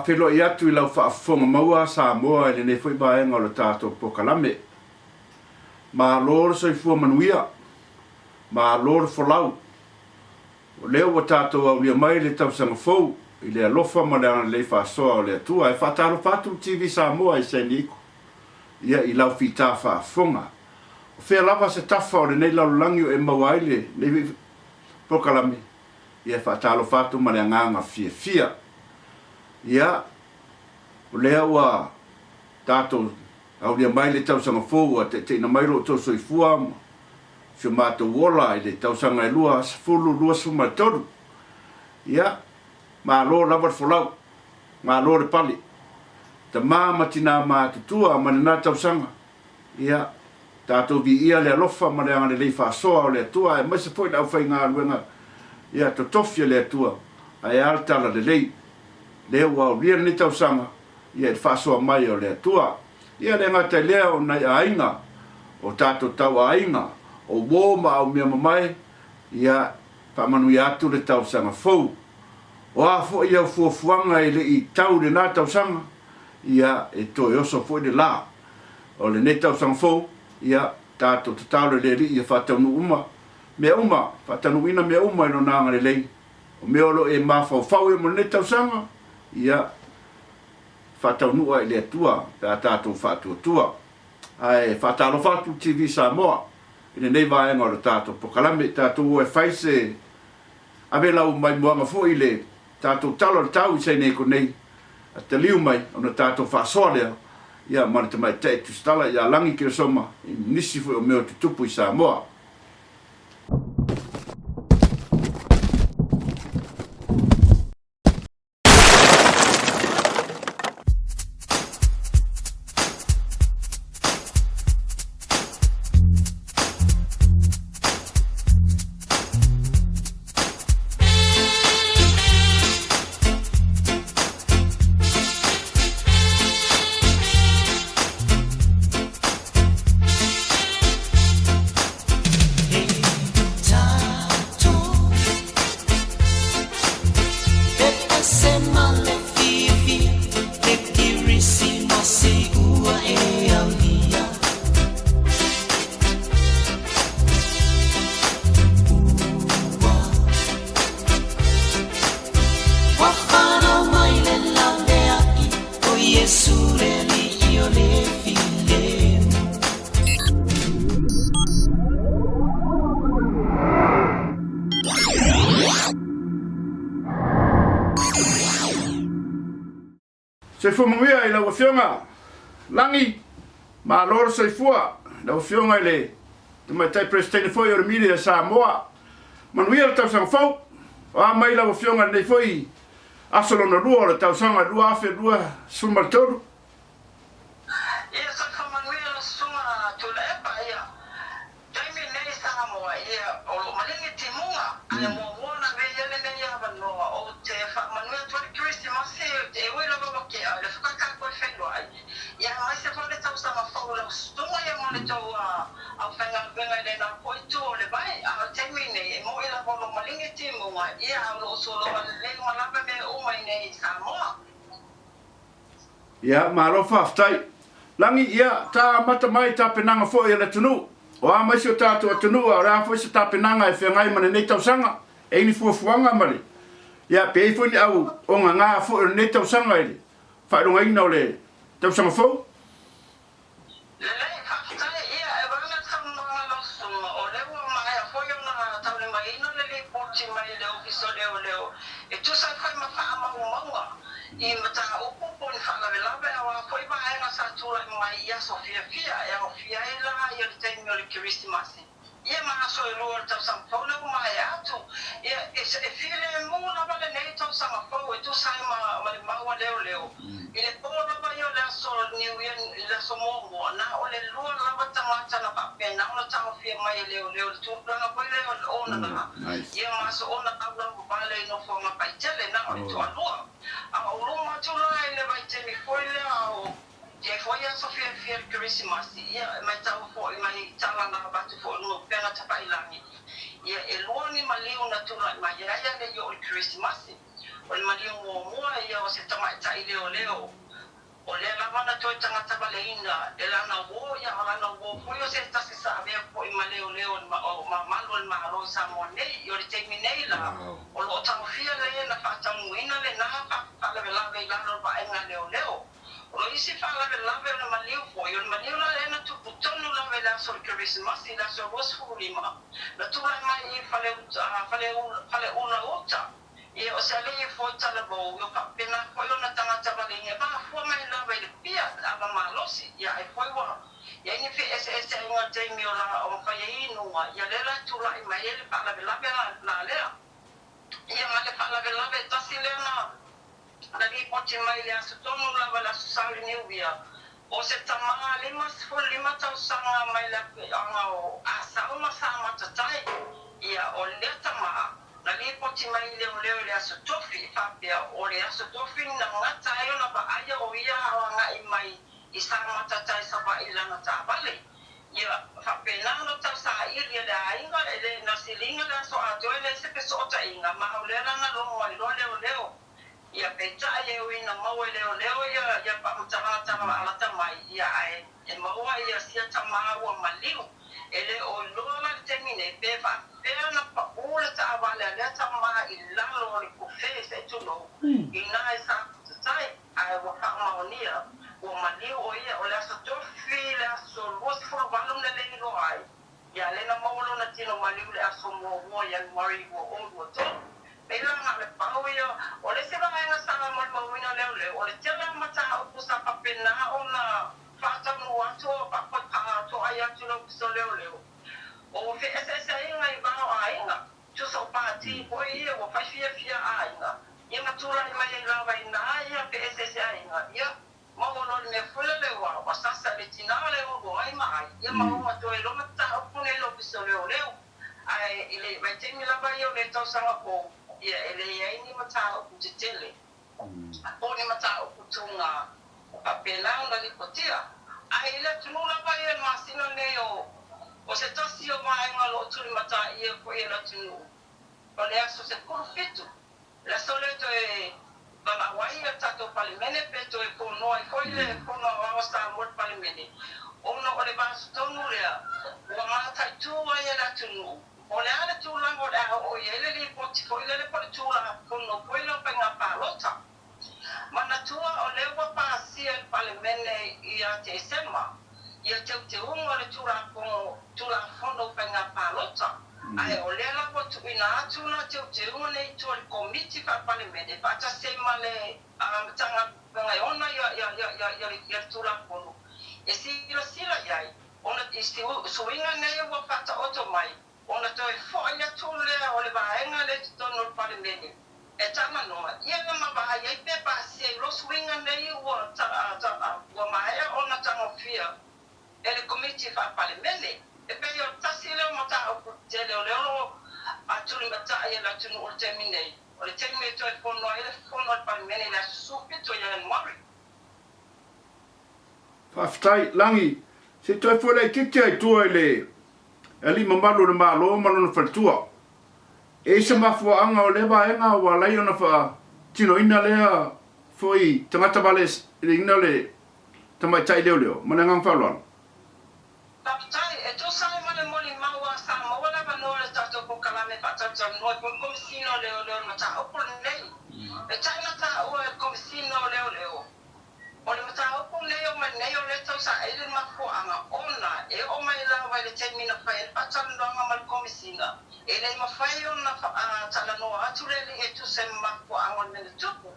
Faafeiloai atu i lau faafofoga maua Samoa i lenei foi vaega o le tatou polokalame. Malo le soifua manuia, malo le folau. O lea ua tatou aulia mai le tausaga fou i le alofa ma le agalelei faasoa o le Atua. E faatalofa atu le TV Samoa i San Diego, ia i lau fita faafofoga. O fea lava se tafa o lenei lalolagi o e maua ai lenei polokalame, ia e faatalofa atu ma le agaga fiafia. Ia, o lea ua tatou aulia mai le tausaga fou ua taitaiina mai lo outou soifua ma si o matou ola i le tausaga e 2023. Ia, malo lava le folau, malo le pale. Tama ma tina matutua ma lena tausaga, Ia, tatou viia le alofa ma le agalelei faasoa o le Atua aemaise foi le aufaigaluega, ia, totofi a le Atua, ae a le talalelei, lea ua aulia lenei tausaga, ia, i le faasoa mai o le Atua. Ia, le gata i lea o nai aiga, o tatou tauaiga, o uo ma aumeamamae, ia, faamanuia atu le tausaga fou. O a foi au fuafuaga e le i tau i lena tausaga, ia, e toe oso foi le la. O lenei tausaga fou, ia, tatou tatalo i le Alii ia faataunuu uma mea uma, faataunuuina mea uma i Lona agalelei. O mea o lo o e mafaufau ai mo lenei tausaga, ia, faataunuu ae i le Atua pe a tatou faatuatua. Ae faatalofa atu le TV Samoa i lenei vaega o le tatou polokalame. Tatou o e fai se ave lau maimoaga foi i le tatou tala o le tau i Saineko nei, a taliu mai ona tatou faasoa lea ia ma le tamaitai tusitala ia Lagi Keresoma i nisi foi o mea o tutupu i Samoa. Soifua manuia i lau Afioga Lagi, malo le soifua i lau Afioga i le Tamaitai Peresetene foi o le Media Samoa. Manuia le tausaga fou. O a mai lau Afioga i lenei foi aso lona lua o le tausaga 2023. Ia soifua manuia lau Susuga Tuilaepa, ia Taimi lenei i Samoa, ia, o lo o maligi timuga, ae muamua ona avea ia lenei avanoa ou te faamanuia atu ai le Kerisimasi, e ui lava ua tea, o lea foi ka tatou e feiloai, ia aemaise foi le tausaga fou i lau susuga ia ma le tou aufaigaluega i lena foi itu o le vai. A o le taimi lenei, e moni lava o lo o maligi timuga, ia, a o lo o sologa lelei uma lava mea uma i inei i Samoa. Ia, malo faafetai. Lagi, ia, ta amata mai tapenaga foi a le atunuu. O a mai si o tatou atunuu a o le a foi se tapenaga e feagai ma lenei tausaga? E i ni fuafuaga ma le, ia, pe i ai foi ni au ogaga foi o lenei tausaga i le faailogaina o le tausaga fou? Lelei, faafetai. Ia, e vaega le saunoaga a lau susuga, o lea ua maea foi ona taulimaina le lipoti mai le Ofisa o Leoleo e tusa ai foi ma faamaumauga i mataupu po o ni faalavelave aua foi vaega sa tulai mai i aso fiafia e aofia ai la ia le taimi o le Kerisimasi. Ia ma aso e lua o le tausaga fou lea ua maea atu. Ia, e, e filemu lava lenei tausaga fou e tusa ai ma, ma le mau a leoleo. I le po lava ia o le aso Niu Ia, i le aso muamua, na o le lua lava tagata na faapena ona taofia mai e leoleo i le tulaga foi lea o le ona, ia ma aso ona laulavavale i nofoaga faitele, na o le toalua. A o luma atu la i le vaitaimi foi lea o E i ai foi aso fiafia i le Kerisimasi, ia, e matau foi mai tala na avatu foi i luga o upega tafailagi, ia, e lua ni maliu na tulai mai ai a le i oo i le Kerisimasi. O le maliu muamua ia o se tamaitai leoleo, o lea lava na toe tagatavaleina e lana uo, ia ma lana uo foi o se tasi sa avea foi ma leoleo o mamalu o le Malo i Samoa nei. O le taimi nei la, o lo o tagofia le na faataunuuina lena faalavelave i lalo o le vaaiga a leoleo. O isi faalavelave o le maliu foi, o le maliu la lea na tupu tonu lava i le aso o le Kerisimasi, i le aso 25, na tulai mai i Faleula Uta, ia o se alii foi talavou, ia faapena foi ona tagata valeina e mafua mai lava i le pia le ava malosi, ia ai foi ua i ai ni feeseeseaiga i le taimi o la o fai ai inuga, ia lea la e tulai mai ai le faalavelave la lea. Ia ma le faalavelave e tasi lea na Na lipoti mai i le aso tonu lava le Aso Sa o le Niuia, o se tama 55 tausaga mai le afioaga o Asau ma Samatatai. Ia, o lea tama, na lipoti mai i leoleo i le Aso Tofi, e faapea, o le Aso Tofi na gata ai ona vaaia o ia a o agai mai i Samatatai Savaii i lana taavale. Ia, faapena ona tausaili e le aiga, e le na siliga le aso atoa e leai se fesootaiga, ma o lea la na logo ai loa leoleo. Ia peitai e ui ina maua e leoleo ia ia faamatalaga alata mai, ia ae e maua ia sia tama ua maliu. E le o iloa la i le taimi nei pe faapefea ona pau le taavale a lea tama i lalo o le kofe se i tulou, inā i Safatatai, ae ua faamaonia ua maliu o ia o le aso tofi le aso 28 na le iloa ai. Ia lea na maua lona tino maliu i le aso muamua Ianuari 2023. Pei la na o le pau ia o le isi vaega sa molimauina leoleo, o le tele o mataupu sa faapena ona faataunuu atu o faatoai atu le Ofisa o Leoleo o feeseeseaiga i va o aiga, tusa o pati foi ia ua fai fiafia aiga, ia ma tulai mai ai lava i ina ia feeseeseaiga, ia Maua loa le mea foi lele ua sasa i le tina le ulu ai ma ai, ia ma ua toe iloa mataupu nei i le Ofisa o Leoleo. Ae i le vaitaimi lava ia o le tausaga fou, ia e leai ni mataupu tetele po o ni mataupu tuga faapena ona lipotia. Ae i le atunuu lava ia i le masina nei o se tasi o vaega o lo o tulimataia foi e le atunuu, o le aso 17 Le aso lea toe valaau ai le tatou Palemene pe toe fono ai foi le Fono Aoao a Samoa i le Palemene, ona o le vaiaso tonu lea ua mataitu ai e le atunuu po o le a le tulaga o le a oo i ai le lipoti foi lele po o le Tulafono foi lea o Faiga Palota. Manatua o lea ua pasia e le Palemene ia Tesema ia teuteuga o le Tulafono Tulafono o Faiga Palota, ae o lea la ua tuuina atu la teuteuga nei i tua i le Komiti Faa-Palemene faatasi ai ma le Matagaluega e ona le Tulafono e silasila i ai, ona i suiga nei ua faataoto mai, ona toe foi atu lea o le vaega lea i totonu o le Palemene e talanoa ia ma vaai ai pe pasia i lo suiga nei ua maea ona tagofia e le Komiti Faa-Palemene. E pei o le tasi lea o mataupu tele o lea o lo o tulimatai e le atunuu i le taimi nei, o le taimi e toe fono ai le Fono a le Palemene i le aso 17 o Ianuari. Faafetai, Lagi. Se i toe foi laitiiti lava i tua i le alii mamalu o le Malo ma lona faletua. E i ai se mafuaaga o lea vaega ua ala ai ona faatinoina lea foi tagata valeina le tamaitai leoleo? Ma le agaga faaaloalo. Faafetai. E tusa ai ma le molimau a Samoa le avanoa i le tatou polokalame faatalatalanoa i le Komesina o Leoleo i le mataupu lenei. Peitai na taua e le Komesina o Leoleo, o le mataupu lenei o mai nei o lea tau saili le mafuaaga ona e oo mai lava i le taimi na fai ai le faatalanoaga ma le Komesina, e le mafai ona talanoa atu le alii e tusa ai ma mafuaaga o le mea na tupu.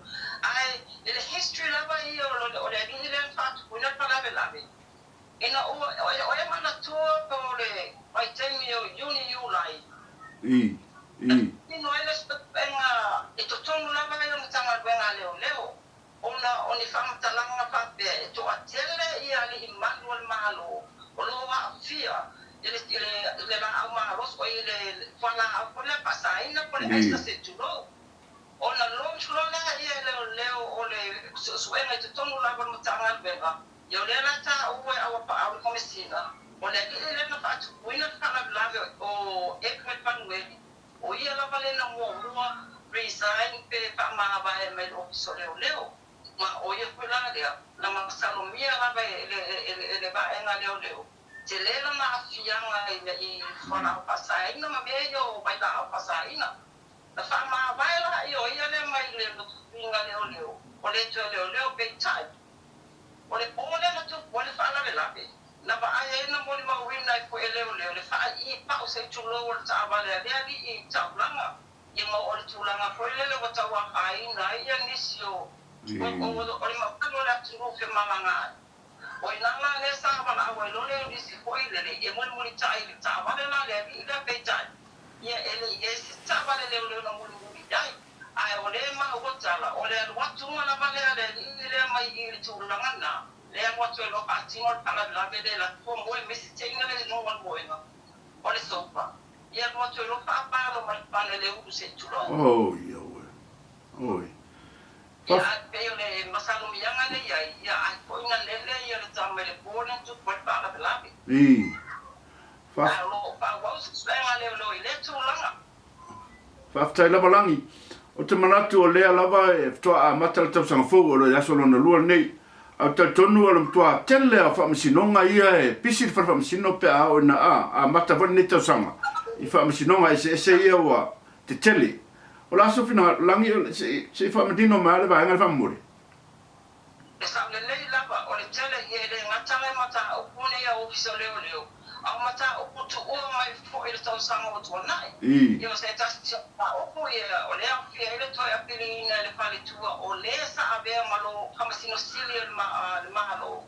Ae i le history lava ia o le alii lea na faatupuina le faalavelave, ina ua o e manatua po o le vaitaimi o Iuni Iulai, na tino ai le suesuega i totonu lava ia o Matagaluega a Leoleo, ona o ni faamatalaga faapea e toatele ia alii malu o le Malo o lo o aafia i le laau malosi, i le fualaau foi lea faasaina po o le ecstasy tulou. Ona launch loa lea e leoleo o le suesuega i totonu lava o le Matagaluega, ia o lea la taua e auapaau le Komesina, o le alii lea na faatupuina le faalavelave o Edward Panueli, o ia lava lea na muamua Resign pe faamavae mai le Ofisa o Leoleo. Ma o ia foi la lea, na masalomia lava e le vaega leoleo, tele lana aafiaga i fualaau faasaina ma mea ia o vailaau faasaina. Na faamavae la o ia lea mai le lotofiga leoleo, o le toe leoleo peitai. O le po lea na tupu ai le faalavelave, na vaai ai na molimauina ai foi e leoleo le faaii pau se i tulou o le taavale a lea alii i taulaga, ia ma o le tulaga foi lele ua tauafaina ai ia nisi o o le mamalu o le atunuu femalagaai. O i ina la lea sa valaau ai loa lea foi lele e mulimulitai i le taavale la a le alii lea peitai, ia e le i i ai se taavale leoleo na mulimuli i ai. Ae o lea e maua tala, o le alu atuga lava lea a le alii lea mai i le tulaga lena, lea alu atu ai loa faatino le faalavelave lea la tua moe mai se teina le luga o le moega o le sofa, ia alu atu ai loa faapalo ma le fale le ulu se i tulou. Oi auē. Oi. Ia ae pei o le masalomiaga lea i ai, ia ai foi na lele ia le tama i le po lea na tupu ai le faalavelave. Ii. Faaf. Ae o lo o faaauau suesuega a leoleo i lea tulaga. Faafetai lava Lagi. Ou te manatu o lea lava e faatoa amata le tausaga fou o le aso lona lua lenei. Ae ou te talitonu o le matua tele lava o faamasinoga ia e pisi le fale faamasino pe a oo ina amata foi lenei tausaga i faamasinoga eseese ia ua tetele. O le a sou finagalo Lagi se i faamanino mai lava le vaega lea faamolemole. E sao lelei lava, o le tele ia e le gata le mataupu nei a Ofisa o Leoleo, a o mataupu tuua mai foi i le tausaga ua tuanai. Ia o se tasi o mataupu ia o lea aofia ai le toe apiliina e le faletua o le sa avea ma lo Faamasino Sili o le Malo.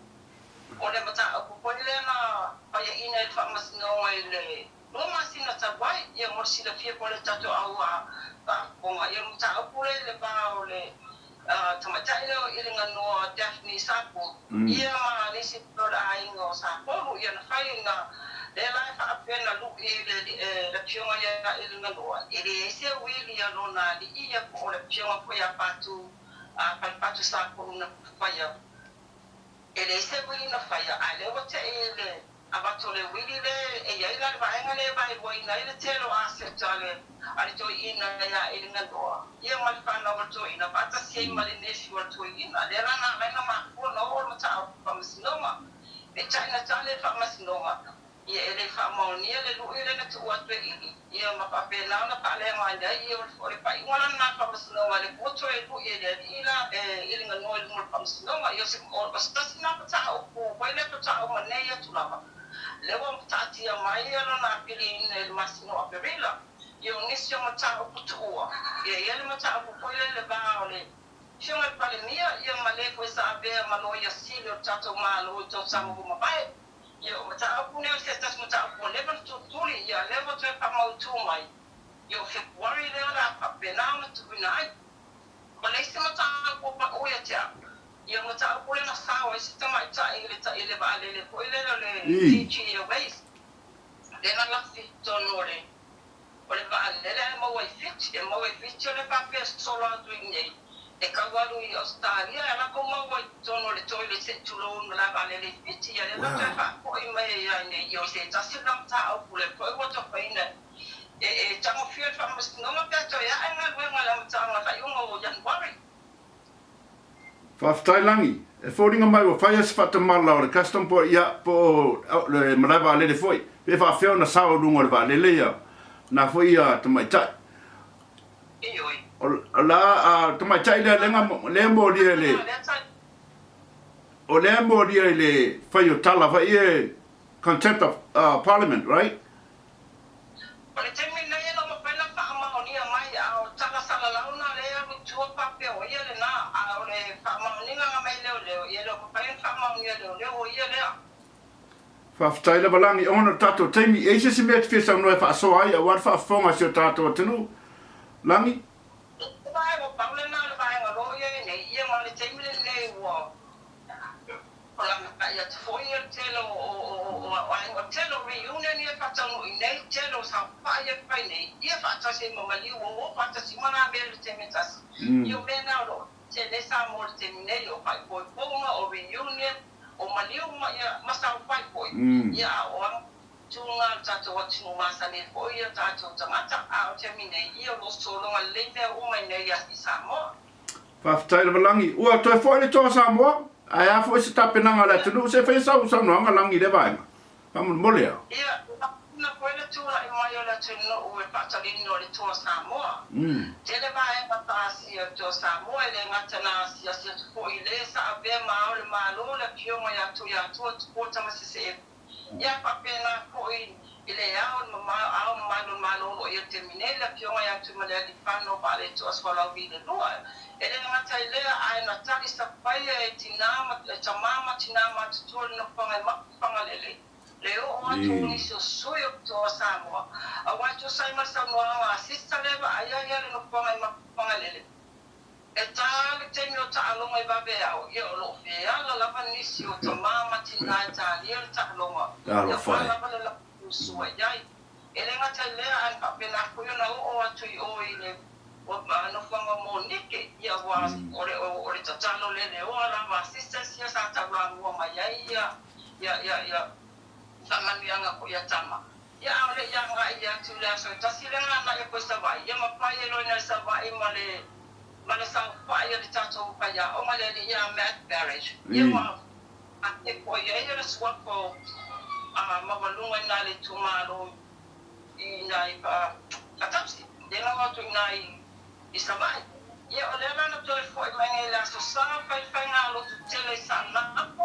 O le mataupu foi lea na faiaina e le Faamasinoga i le 2 masina talu ai. Ia mo le silafia foi e le tatou au faafofoga, ia o le mataupu lea i le va o le Tamaitai lea o Iliganoa Daphne Sapolu, ia ma nisi foi o le aiga o Sapolu, ia na fai na lea la e faapea na lu'i e le afioga ia Iliganoa, e leai se uili a lona alii ia po o le afioga foi ia Patu, Falepatu Sapolu na faia. E leai se uili na faia, ae lea ua tei le avatu o le uili lea e i ai la le vaega lea e vaeluaina ai le tele o aseta a le a le toeaina ia Eliganoa, ia ma le fanau a le toeaina faatasi ai ma le nephew a le toeaina. Lea la na ala ai ona mafua ona oo le mataupu i le faamasinoga. Peitai na tali e le faamasinoga, ia e le faamaonia le lui lea na tuu atu e Ili, ia ma faapena ona faaleaogaina ai ia o le faaiuga la lena a le faamasinoga, le ua toe lui e le alii la e Eliganoa i luma o le faamasinoga. Ia o se o se tasi lena mataupu foi lea faatoa uma nei atu lava, lea ua taatia mai lona apiliina i le masina o Aperila. Ia o nisi o mataupu tuua, ia e i ai le mataupu foi lea i le va o le Afioga i le Palemia ia ma le foi sa avea ma Loia Sili o le tatou Malo i tausaga ua mavae. Ia o mataupu nei o se tasi mataupu ua leva ona tulituli, ia lea ua toe faamautu mai, ia o February lea o le a faapena ona tuuina ai. O le isi mataupu ua pau ia te au, ia o le mataupu lea na sao ai se tamaitai i le i le vaalele foi lele o le Fiji Airways, lea na lafi i totonu o le o le vaalele ae maua i Fiti, e maua i Fiti o le faapea solo atu i inei e tau alu i Ausetalia ae lako maua i totonu o le toilet se i tulou i malae vaalele i Fiti ia lea na toe faafoi mai ai ia inei i o se tasi lena mataupu lea foi ua tofaina e e tagofia e le faamasinoga pe a toe ae galuega i le amataga faaiuga o Ianuari. Faafetai Lagi. E foliga mai ua fai a se faatamala o le custom po ia po o le malae vaalele foi. Pe faafefea ona sao i luga o le vaalele ia na foi ia tamaitai. Ioe. O la a tamaitai lea lea lea molia i le o lea molia i le fai o tala foi ia contempt of parliament right? O le taimi lenei e le o mafai ona faamaonia mai, a o tala salalau na lea e alu i tua faapea o ia lena, a o le faamaoniga na mai leoleo, ia e le o mafai ona faamaonia e leoleo o ia lea. Faafetai lava Lagi ona o le tatou taimi. E i ai se isi mea e te fia saunoa e faasoa ai aua le faafofoga a si o tatou atunuu? Lagi? O le vaega pau lena o le vaega o lo o i ai nei, ia ma le taimi lenei ua. O lana atu foi ia le tele o aiga, o le tele o reunion ia e faataunuu nei, tele o saofai ia e fai nei, ia faatasi ai ma maliu ua o faatasi uma na mea i le taimi e tasi. Ia o mea na o lo o tele ai Samoa i le taimi nei, o faaipoipoga, o reunion, o maliu ma ia ma saofai foi, ia a o atu itu lena o le tatou atunuu masani ai foi o tatou tagata, a o le taimi nei, ia o lo o sologa lelei mea uma i inei i Samoa. Faafetai lava Lagi. Ua toe foi le toa Samoa, ae a foi se tapenaga a le atunuu, se i faia sau saunoaga Lagi i lea vaega. Faamolemole a. Ia, ua mauna foi le tulai mai o le atunuu e faatalino le Toa Samoa. Tele vaega sa asia e le Toa Samoa, e le gata na asiasi atu foi i le sa avea ma ao le Malo le Afioga ia Tuiatua Tupua Tamasese Ia faapena foi i le Ao Ao Mamalu o le Malo o lo o i ai i le taimi nei, le Afioga ia Tuimalealiifano Vaaletoa Sualauvi i le Lua. E le gata i lea, ae na tali sapaia e tinā ma e tamā ma tinā matutua le nofoaga i Mapuifagalele, le oo atu o nisi o sui o Toa Samoa, aua e tusa ai ma le saunoaga a Sister lea e vaaia ia le nofoaga i Mapuifagalele. E tā le taimi o taaloga i vaveao, ia o lo o feala lava nisi o tamā ma tinā e tālia le taaloga, aua lava le latou sua i ai. E le gata i lea, ae na faapena foi ona oo atu i o i le nofoaga o Monike, ia aua o le o le tatalo leleoa lava a sisters ia sa taulamua mai ai ia ia ia faamanuiaga foi a tama. Ia a o le i agai atu i le aso e tasi lea na agai aku ai Savaii, ia ma pai ai loa i nai Savaii ma le ma le saofai a le tatou faiaoga le alii ia Matt Barrett. Ia ua ae foi ai le suafa o a maualuga i na le itumalo i nai Faatausi, lea na o atu i na i i Savaii. Ia o lea la na toe foi mai nei i le Aso Sa, fai le faigalotu tele i Saanapu,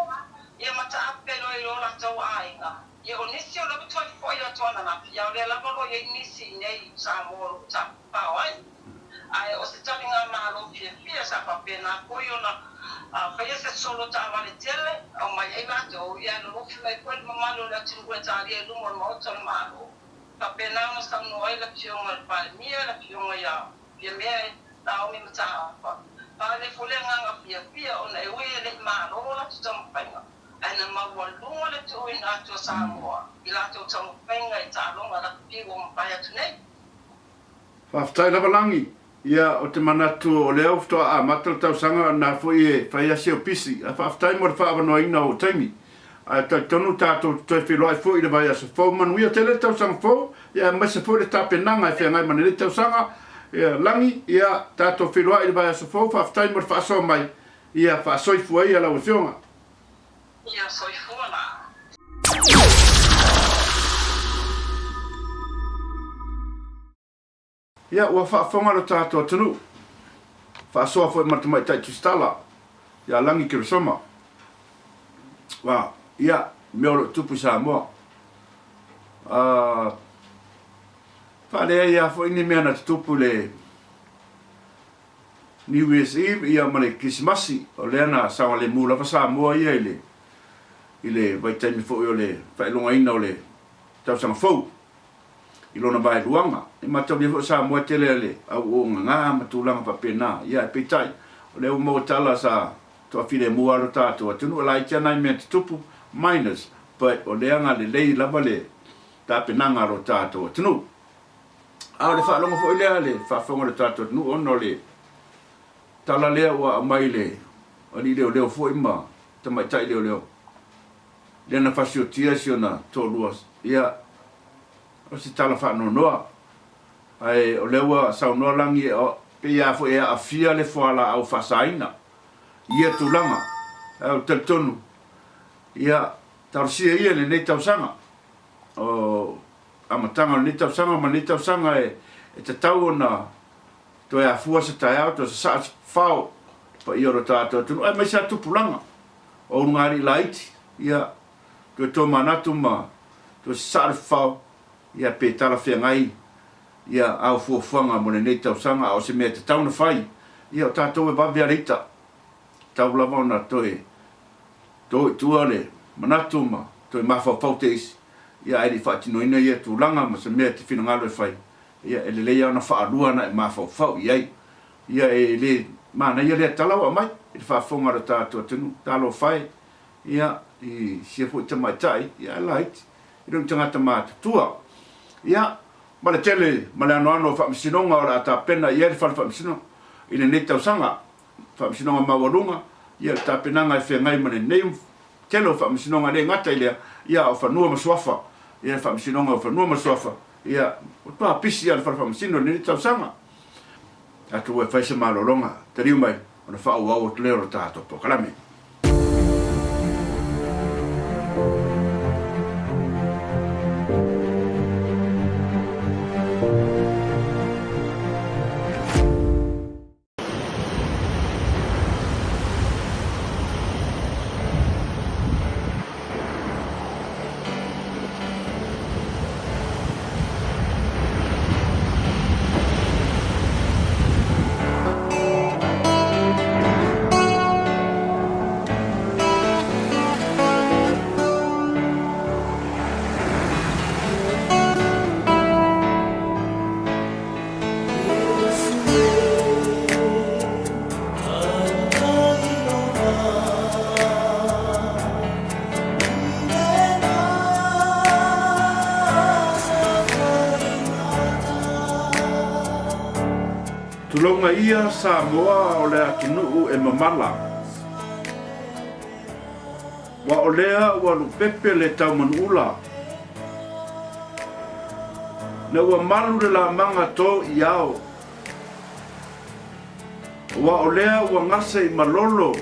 ia ma taape loa i o latou aiga. Ia o nisi o lea ua toe foi atu ananafi, a o lea lava o lo o i ai nisi i inei i Samoa o lo o tafafao ai. Ae o se taligamalo fiafia sa faapena foi ona faia se solo taavale tele, aumai ai latou, ia ae lolofi mai foi le mamalu o le atunuu e talia i luma o le Maota o le Malo. Faapena ona saunoa ai le Afioga i le Palemia, le Afioga ia Fiamē Naomi Mataafa. Fale foi le agaga fiafia ona e ui e le i malo latou taumafaiga, ae na maualuga le tuuina atu a Samoa i latou taumafaiga i taaloga lakapi ua mavae atu nei. Faafetai lava Lagi. Ia, ou te manatu o lea ua faatoa amata le tausaga o lena foi e fai lava si ou pisi. Ae faafetai mo le faaavanoaina o ou taimi. Ae talitonu tatou te toe feiloai foi i le vaiaso fou. Manuia tele le tausaga fou, ia aemaise foi le tapenaga e feagai ma lenei tausaga. Ia, Lagi, ia, tatou feiloai i le vaiaso fou. Faafetai mo le faasoa mai. Ia, faasoifua ia lau Afioga. Ia soifua la. Ia, ua faafofoga lo tatou atunuu, faasoa foi ma le tamaitai tusitala ia Lagi Keresoma. Ua, ia, mea o lo o tupu i Samoa. Uh, faaleai lava foi ni mea na tutupu i le New Year's Eve ia ma le Kerisimasi, o lea na saogalemu lava Samoa ia i le i le vaitaimi foi o le faailogaina o le tausaga fou i lona vaeluaga. E mataulia foi o Samoa e tele le auogagā ma tulaga faapena. Ia ae peitai, o lea ua maua tala sa toafilemu lava lo tatou atunuu, e laiti lava nai mea tutupu, minors, but o lea na lelei lava le tapenaga a lo tatou atunuu. A o le faalogo foi lea a le faafofoga o le tatou atunuu ona o le tala lea ua aumai i le alii leoleo foi ma tamaitai leoleo lea na fasiotia si ona toalua, ia, o se tala faanoanoa. Ae o lea ua saunoa Lagi e pei lava foi e aafia le fualaau faasaina i ia tulaga. Ae ou te talitonu, ia, talosia ia i lenei tausaga. O amataga o lenei tausaga ma lenei tausaga e tatau ona toe afua se taeao, toe sasaa se fao i le paia o lo tatou atunuu, aemaise lava tupulaga o ulugalii laiti, ia, toe tomanatu ma toe sasaa le fafao, ia, pe talafeagai ia au fuafuaga mo lenei tausaga, a o se mea e tatau ona fai, ia, o tatou e vave lava le ita, tatau lava ona toe to i tua le manatu ma toe mafaufau te isi, ia, ae le i faatinoina ia tulaga ma se mea e te finagalo e fai, ia, e lelei lava ona faalua ona e mafaufau i ai. Ia, e le manaia lea tala ua aumai i le faafofoga a lo tatou atunuu. Talofa e, ia, i sia foi tamaitai, ia, ae laiti, e le o ni tagata matutua. Ia, ma le tele ma le anoano o faamasinoga o le a tapena i ai le Fale Faamasinoga i lenei tausaga. Faamasinoga Maualuga, ia, le tapenaga e feagai ma lenei tele o faamasinoga, e le gata i lea, ia, a o fanua ma suafa. ia le Faamasinoga o Fanua ma Suafa, ia, ua matua pisi lava le Fale Faamasino i lenei tausaga. Tatou o e fai se malologa, taliu mai ona faaauau atu lea o le tatou polokalame. Tulouna ia Samoa o le atunuu e mamala. Ua o lea ua lupepe le taumanuula. Na ua malu le lamaga to i ao. Ua o lea ua gase i malolo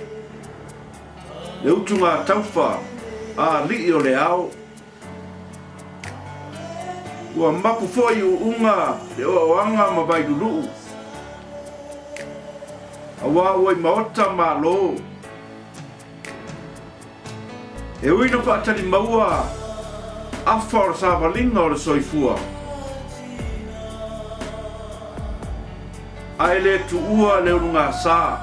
le utugataufa a alii o le ao. Ua mapu foi i uuga le oaoaga ma Vailuluu, aua ua i maota Malo. E ui na faatali maua afa o le savaliga o le soifua, a e le tuua le ulugasa,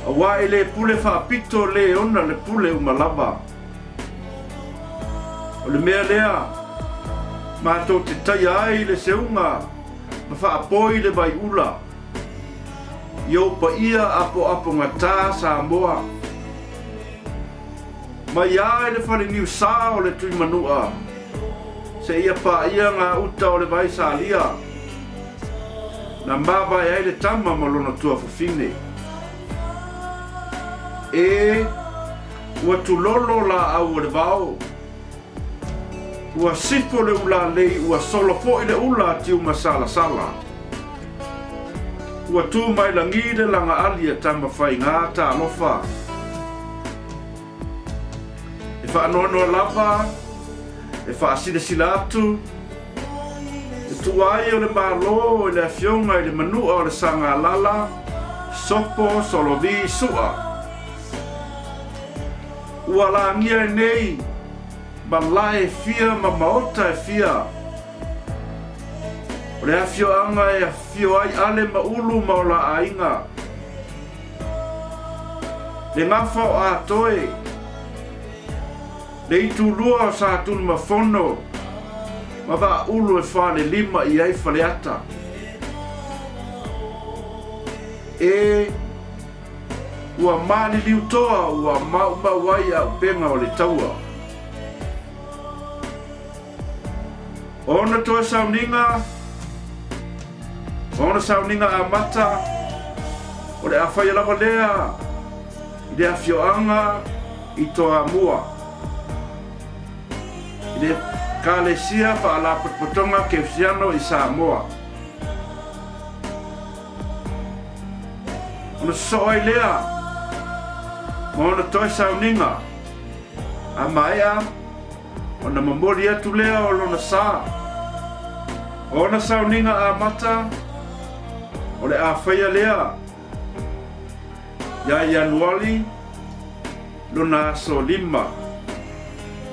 aua e le pule faapito le ona le pule uma lava. O le mea lea matou te taia ai le seuga ma faapoi le vaiula i ou paia apoapogata Samoa. Mai a i le fale niusā o le Tuimanua seia paia ngā uta o le vai Salia na mavae ai le tama ma lona tuafafine. E, ua tulolo laau o le vao, ua sifo le ulalei ua solo foi le ula a Tiumasalasala. Ua tu mai lagi le lagaali a Tamafaigā talofa. E faanoanoa lava, e faasilasila atu, le tuai o le Malo i le Afioga i le Manua o le Sagalala, Sopo Solovi Su'a. Ua lagia ai nei malae e fia ma maota e fia. O le afioaga e afifio ai Ale ma Ulu ma o la aiga. Le gafa o Atoe, le itulua o Satunumafono ma Vaaulu e falelima i ai Faleata. E, ua maliliu toa ua maumau ai auupega o le taua. Ona toe sauniga, ma ona sauniga amata, o le a faia lava lea i le afioaga i Toamua, i le Ekalesia Faalapotopotoga Kerisiano i Samoa. Ona sosoo ai lea ma ona toe sauniga, a maea, Ona momoli atu lea o lona sa. O ona sauniga amata, o le a faia lea ia Ianuari lona aso 5,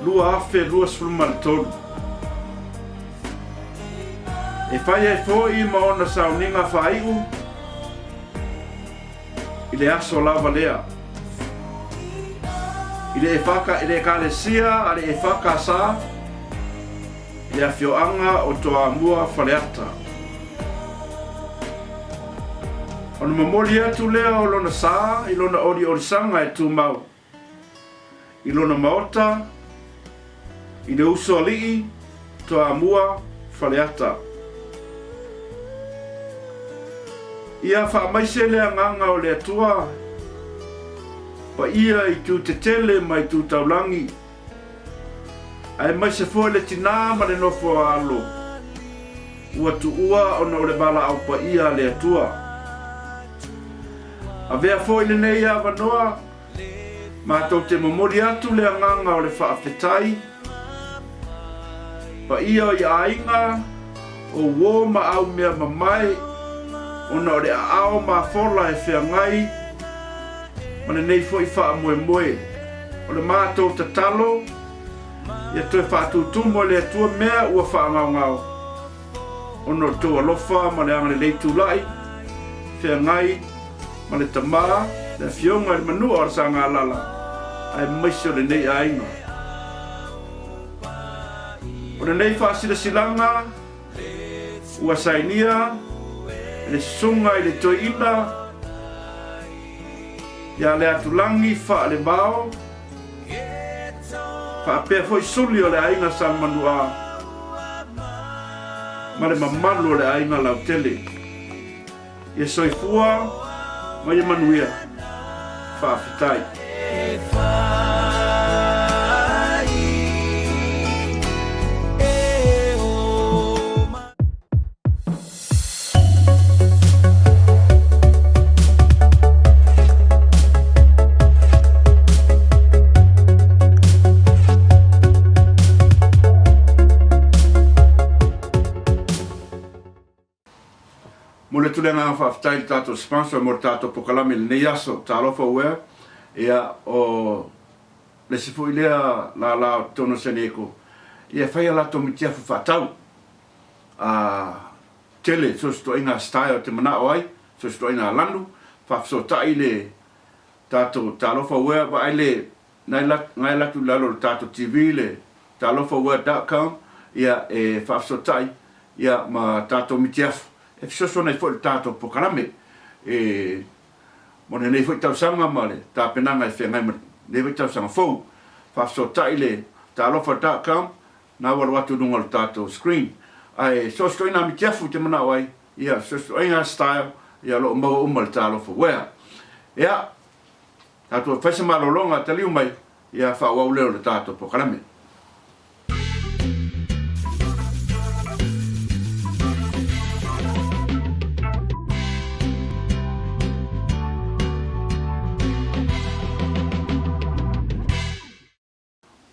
2023. E fai ai foi ma ona sauniga faaiu I le aso lava lea, i le Ekalesia a le EFKS i le afioaga o Toamua Faleata. Ona momoli atu lea o lona sa i lona oliolisaga e tumau. I lona maota, i le usoalii, Toamua, Faleata. Ia faamaise le agaga o le Atua, paia i itu tetele ma itu taulagi. Aemaise foi le tinā ma le nofo a alo ua tuua ona o le valaau paia a le Atua. Avea foi lenei avanoa matou te momoli atu le agaga o le faafetai paia i aiga o uo ma au mea mamae ona o le aao mafola e feagai ma lenei foi faamoemoe. O le matou tatalo, ia toe faatutumu e le Atua mea ua faagaogao ona o le tou alofa ma le agalelei tulai, feagai ma le Tama, le Afioga i le Manua o le Sagalala, aemaise o lenei aiga. O lenei faasilasilaga ua sainia e le Susuga i le Toeaina ia Leatulagi Faalevao, faapea foi suli o le aiga Salemanu'a ma le mamalu o le aiga lautele. Ia soifua ma ia manuia. Faafetai. Momoli atu le agaga faafetai i le tatou sponsor mo le tatou pokalame i lenei aso. Talofa uea, ia o le isi foi lea lala o totonu o Sanego, ia e fai a latou mitiafu faatau. A tele so o se ituaiga style e te manao ai, so o se ituaiga lanu, faafesootai le tatou Talofa Wear, vaai le na e alu atu i lalo o le tatou TV le talofawear dot com ia e faafesootai ia ma tatou mitiafu e fesoasoani ai foi i le tatou pokalame e mo lenei foi tausaga ma le tapenaga e feagai ma lenei foi tausaga fou. Faafesootai le talofa dot com na ua alu atu i luga o le tatou screen. Ae so o se ituaiga mitiafu e te manao ai, ia so o se ituaiga style, ia o lo o maua uma i le Talofa Wear. Ia, tatou fai se malologa taliu mai, ia faaauau lea o le tatou pokalame.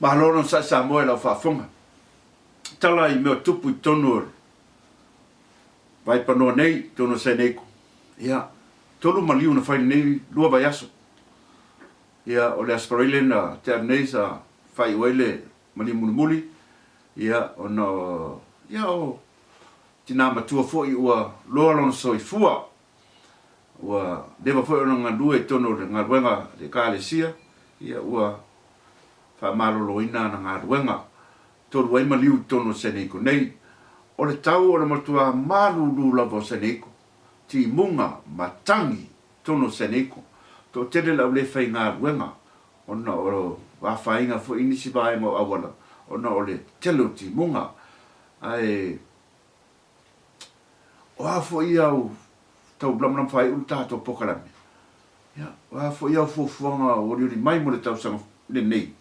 Malo lona sa'i Samoa i lau faafofoga. Tala i mea tupu i totonu o le Vaipanoa nei, i totonu o Saineiku. Ia, tolu maliu na fai lenei lua vaiaso. Ia, o le Aso Faraile na tea atu nei sa faaiu ai le maliu mulimuli, ia, ona o, ia, o tina matua foi ua loa lona soifua. Ua leva foi ona galue i totonu o le galuega a le Ekalesia, ia ua faamaloloina ana galuega. Tolu ai maliu i totonu o Saneiko nei. O le tau o le matua malulu lava o Saneiko, timuga, matagi i totonu o Saneiko. Toatele le au le faigaluega ona o afaina foi i nisi vaega o auala ona o le tele o timuga. Ae O a foi au tau lamalama faaiu le tatou pokalame, ia, o a foi au fuafuaga o olioli mai mo le tausaga lenei,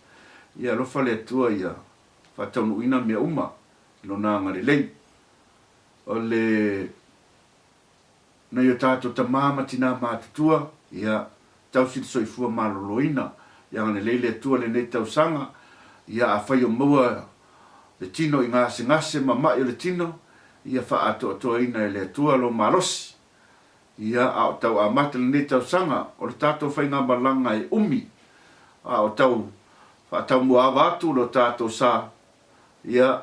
ia alofa le Atua ia faataunuuina mea uma i Lona agalelei. O le nai o tatou tama ma tina matutua, ia tausi le soifua maloloina, ia agalelei le Atua lenei tausaga, ia afai o maua le tino i gasegase ma ma'i o le tino, ia faaatoatoaina e le Atua lou malosi. Ia, a o tau amata lenei tausaga, o le tatou faigamalaga e umi, a o tau faataumuaava atu lo tatou sa, ia,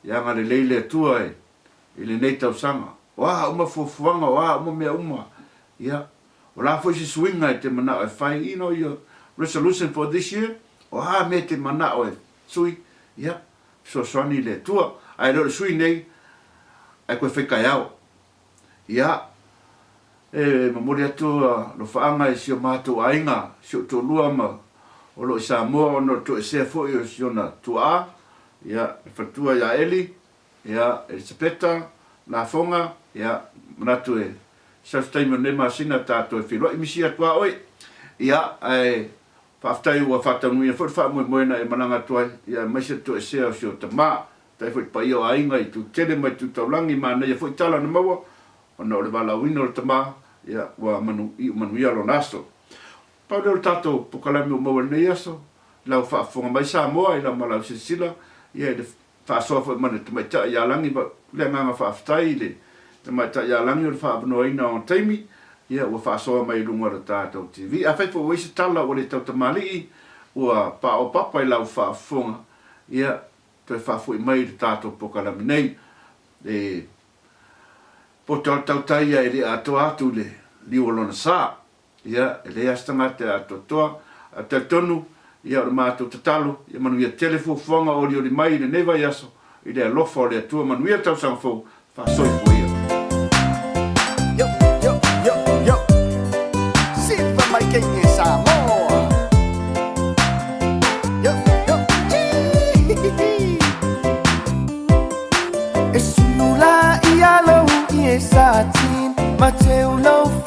ia agalelei le Atua i lenei tausaga. O a uma fuafuaga, o a uma mea uma, ia, o le a foi se suiga e te manao e fai, you know your resolution for this year, o a mea e te manao e sui, ia, fesoasoani le Atua. Ae le o le sui nei, ae koe fai taeao. Ia, e momoli atu alofaaga i si o matou aiga, si ou toalua ma o lo o i Samoa ona o le toesea foi o si ona tuaa, ia, le faletua ia Eli, ia, Elisapeta, Lafoga, ia, manatu e sau se taimi o lenei masina tatou e feiloai misi atu a oe. Ia, ae. Faafetai ua faataunuuina foi le faamoemoe na e malaga atu ai, ia aemaise le toesea o si ou tama. Faafetai foi i le paia o aiga i itu tele ma itu taulagi, manaia foi tala na maua ona o le valaauina o le tama, ia ua manu, iu manuia lona aso. Pau lea o le tatou pokalame ua maua i lenei aso, i lau faafofoga mai Samoa i lau ma lau silasila, ia i le faasoa foi ma le tamaitai ia Lagi, le agaga faafetai i le tamaitai ia Lagi o le faaavanoaina o ona taimi, ia ua faasoa mai i luga o le tatou TV. Afai foi ua i ai se tala ua le tautamalii, ua paopapa i lau faafofoga, ia toe faafoi mai i le tatou pokalame nei. E poto lava le tautai ia e le atoa atu i le liu o lona sa. Ia, e leai lava se tagata e atoatoa, ae talitonu, ia, o le matou tatalo, ia manuia tele fuafuaga o olioli mai i lenei vaiaso, i le alofa o le Atua. Manuia le tausaga fou, faasoifua ia. Yo, yo, yo, yo. Siva mai kenge Samoa. Yo, yo, chee. E sulu la ia lou ie sa tin, ma teu lou.